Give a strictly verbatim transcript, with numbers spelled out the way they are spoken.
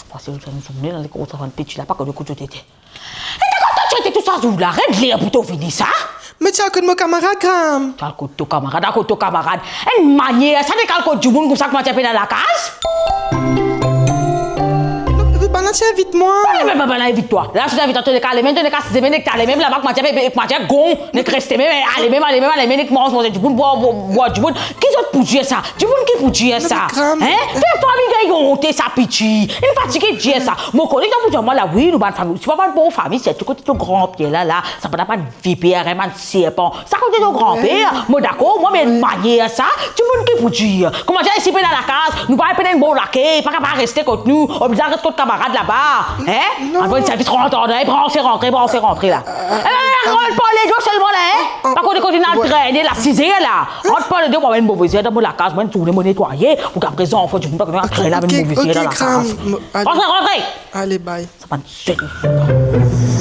Pase enn zourne la, li koz sa bann piti la, pa konn kot zot ete. E ta kot to ti ete tou sa zour la? Red ler pou to vini sa. Me ti al kot mo kamarad, Gram. Ti al kot to kamarad, al kot to kamarad. Enn manier sa, de al kot dimoun koumsa, kouma ti pe dan lakaz. Non, bann la ti invit mwa. Bann la, bann la invit twa. La, si ti invit twa, to nek ale mem, to nek asize mem, nek ale mem laba, kouma ti pe, kouma ti gong, nek reste mem, ale mem, ale mem, ale mem, nek manz, manze dimoun, bwar, bwar, bwar dimoun. Ki zot pou dir sa? Dimoun ki pou dir sa? Gram. Hein? Fer fami gagn onte sa piti. Li fatige dir sa. Mo kone ki pou dir mwa la, wi, nou bann fami. Si pa bann bon fami, sirtou kot to gran pie la, la, sa pa bann viper, bann serpan. Sa kot to gran pie, mo dakor, mwa, me manier sa, dimoun ki pou dir. Kouma dir, isi pe dan lakaz, nou pa pena enn bon lakey, pa kapav reste kot nou, oblize res kot kamarad laba. Hein? Non. Anvoy servis, rant, rant, pran se rantre, pran se rantre la. Eh, rant par ledo selman la, hein? Pa kote kote nou al trene la, siz er la. Rant par ledo, mwa, enn move zer dan mo lakaz, mwa, enn tourne mo netwaye, pou ki apre zanfan dimoun pa konn antre la, enn move zer dan lakaz. Rantre, rantre! Ale, bye. Sa bann zot.